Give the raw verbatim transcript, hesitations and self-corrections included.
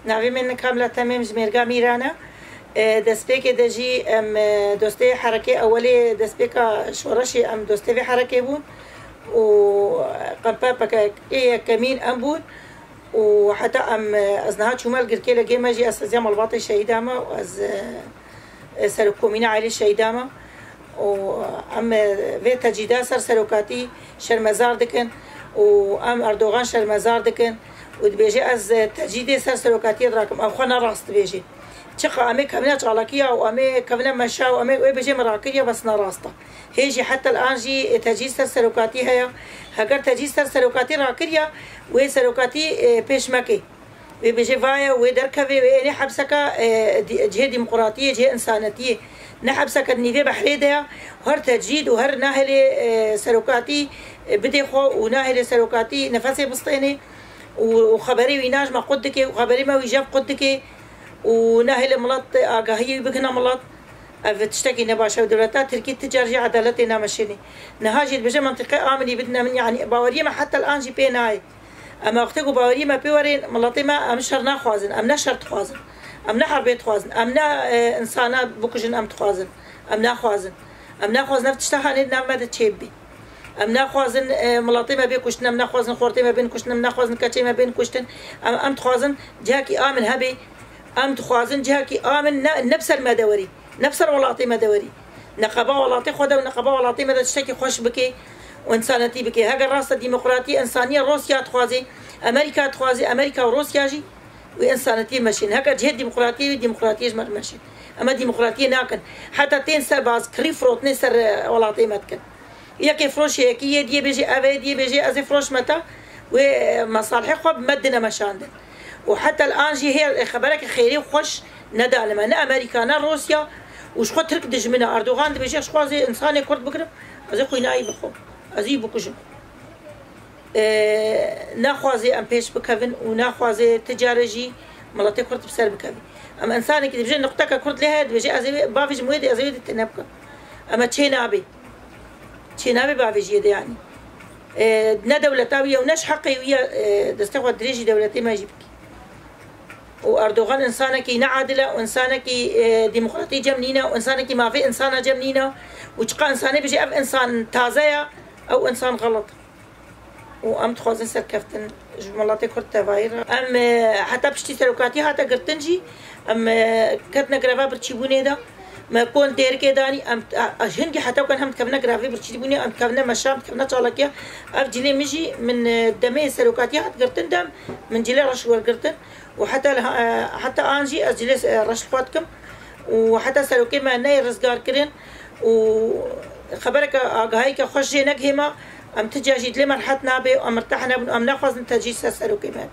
Navê min Kamla Temêm ji Mêrga Mîran e. E, destpêkê de jî em, e, dostê herekê ewelê destpêka şoreşê em dostê vê herekê bûn û qempa P K K'ê yekemîn em bûn û heta em, e, ez niha çûme li girkê li gê me jî ez seziya malbatê şehîda me û ez, e, e, serokkomîna aîlê şehîda me. û em vê tecîda ser serokatî şermezar dikin û em Erdogan şermezar dikin û dibêje, ez tecîdê ser serokatiyê dirakim. Ew xwe ne rast dibêje. Çiqa em ê kevine çalakiya û em ê kevine meşa û em ê wê bêje min rakiriye, bes ne rast e. Hê jî heta li an jî tecîd ser serokatî heye. Heger tecîd ser serokatî rakiriye, wê serokatî, e, pêş meke. Wê bêje vaye, wê derkeve, wê ênê hepseka, e, di-, cihê demokratiyê, cihê insanetiyê. Ne hepseka di nîvê behrê de ya, her tecrîd û her nahêlê, e, serokatî, e, bidê xwe û nahêlê serokatî nefesê bistênê û, û xeberê wî najme qut dike û xeberê me wî jev qut dike û nahêlê milet agahiyê wî bigihine milet. Ev tiştekî ne baş e. Dewleta Tirkî ti car jî edaletê nameşênê. Niha jî dibêje mentiqê aminî bidine min, yanî baweriyê me heta li an jî pê nayê. Em wextê ku baweriyê me pê were, miletê me, em şer naxwazin, em ne şer dixwazin, em ne herbê dixwazin, em ne, e, insana bikujin em dixwazin, em naxwazin. Em naxwazin ev tişta hanê di nav me de çêbibe. Em naxwazin, e, miletê me bê kuştin, em naxwazin xortê me bên kuştin, em naxwazin keçê me bên kuştin. Em, em dixwazin cihekî amin hebe, em dixwazin cihekî amin ne, ne bi ser me de werî. Ne bi ser welatê me de werî. Neqeba welatê xwe de û neqeba welatê me de tiştekî xweş bike û însanetî bike. Heger rast e demokratî, însaniyê Rûsya dixwazê, Amerîka dixwazê, Amerîka û Rûsya jî wê însanetiyê meşên. Heger cihê demokratiyê wê, demokratiyê ji me re meşên. Em ê demokratiyê nakin. Heta tên serbaz kirî firotinê ser, e, welatê me dikin. Yekê firoşê yekî yê diyê bêjê ev e, diyê bêjê ez ê firoşme te, wê, e, mesalihê xwe bi me dine meşandin. Û heta li an jî hê xebereke xêrê û xweş nedane me. Ne Amerîka, ne Rûsya û ji xwe Tirk dijmin e. Erdogan dibêje, ez xwazê însanê Kurd bigirim, ez ê xwîna wî bixwim. Ez ê wî bikujim. E, naxwazê em pêş bikevin û naxwazê ti care jî miletê Kurd bi ser bikevin. Em însanekî dibêje, nuqteke Kurd lê heye, dibêje, ez ê wê bavêjim wê dê, ez ê wê dê tune bikim. Ema çê nabe. Çênabê bavêjiyê de yanî. E, ne dewleta wî ye û ne ji heqê wî ye, e, destê xwe dirêjî dewletê me jî bike. Û Erdogan însanekî neadil e û însanekî, e, demokratî cem nîne û însanekî mafê însana cem nîne û çiqa însanê bêje ev însan taze ye, ew însan xelet e. Û em dixwazin serkeftin ji miletê Kurd tevayî re. Em, e, heta piştî serokatî hate girtin jî, em, e, ketine greva birçîbûnê de. Me kon têrikê danî, em, a, a, hingî heta ku em hem dikevine grevê birçîbûnê, em dikevine meşa, em dikevine çalakiya. Ev cilê min jî, min, e, demê serokatî hat girtin dem, min cilê reş wergirtin. Û heta li ha-, e, heta an jî ez cilê, e, reş li xwe dikim. Û heta serokê me neyê rizgar kirin û xebereke agahiyeke xweş jê negihê me, em ti car jî dilê me rehet nabe û em mirteh nebin û em naxwazin tecrîd ser serokê me.